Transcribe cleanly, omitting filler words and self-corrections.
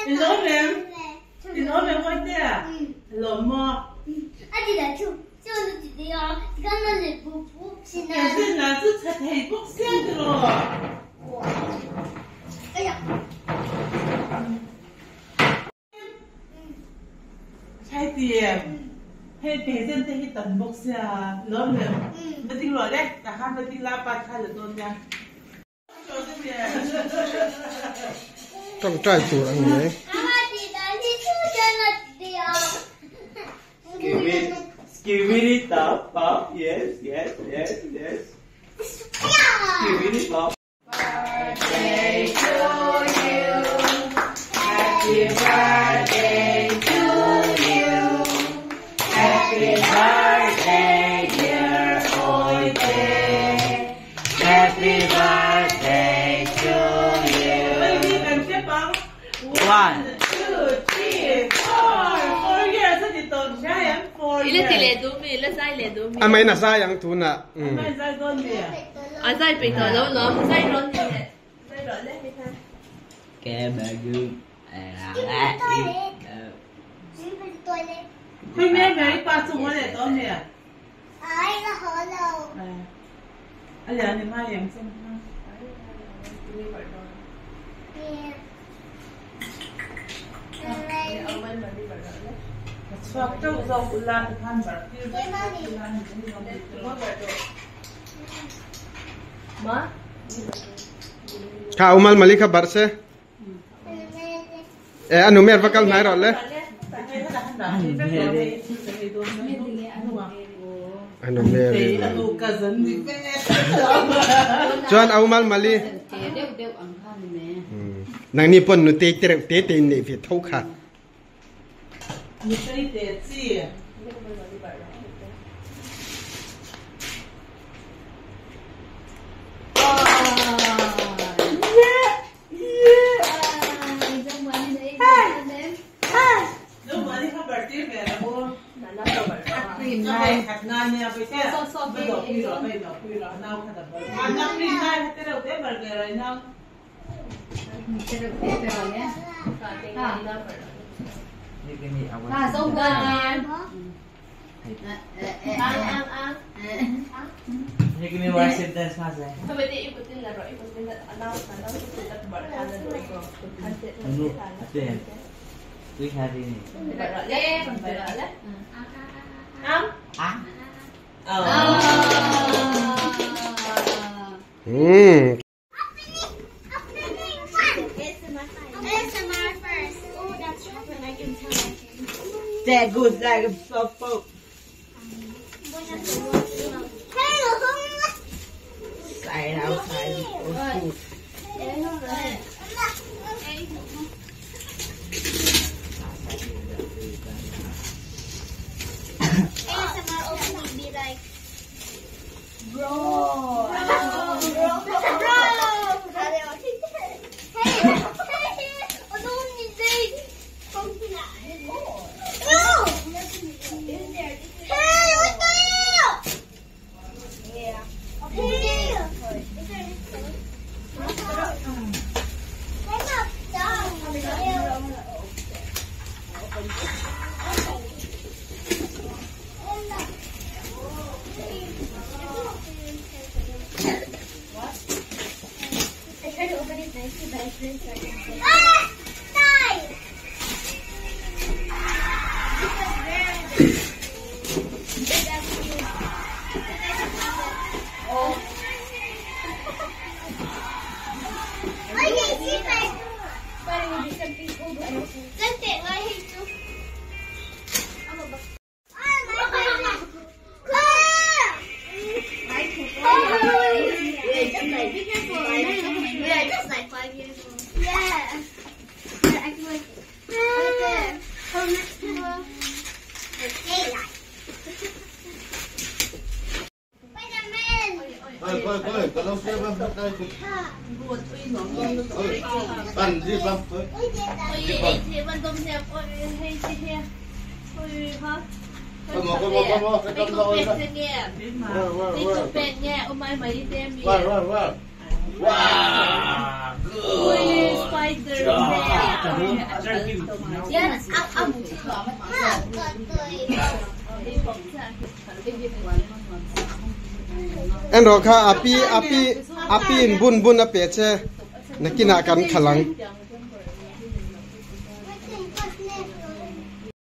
Lawm em? I lawm em Ngawitea? Lawm maw? Present lah chu tha thei bawk sia tiraw? Thaitiam, hei present te hi tam bawk sia lawm em? Va ding rawh le, tah khan va ding la pa kha la dawn nia. Tawngtai tur a ni mai. Skibidi top pop yes yes yes yes Skibidi pop Birthday to you Happy birthday to you Happy birthday dear Awite Happy birthday to you One two three four four years a ti tawh hria em four I la ti years leh duh mi, la zai leh duh mi. A main a zai ang tunah. A main zai dawn mi. A zai peih tawh lo lawm, zai rawn ni leh. Zai rawh le hei khan. Khawi Mary Mary pa chu ngaw leh tawh mi a? A lian ni mai em chu. Ka chhuak teuh zawk ula tikhan barh tir vek ila ni mai zawk. Kha umal mali kha barh se. E a nu mer va kal hnai rawh le. A nu mer chuan a umal mali. Nang ni pon nu te te te te nei ve tho kha. Nutei te chi. Hmm. That goes like a pop. Side outside. ASMR opening be like, bro, bro, bro. Hey, hey, I don't need this. No! Hey, what the? Yeah. Hey. I tried to open it nicely, but I couldn't start it. Ah! Die! Because where Be careful. Yeah, just like 5 years old. Yeah. I can like right there. Hold next to the daylight. Coi, coi, lâu xưa băm đây. Ăn đi băm thôi. Come on, come on, come on. 你做咩嘅？你做咩嘅？我买买啲咩？喂喂喂！哇！喂，spider man。 En ro kha api api api in bun bun a pe che nakina kan khalang.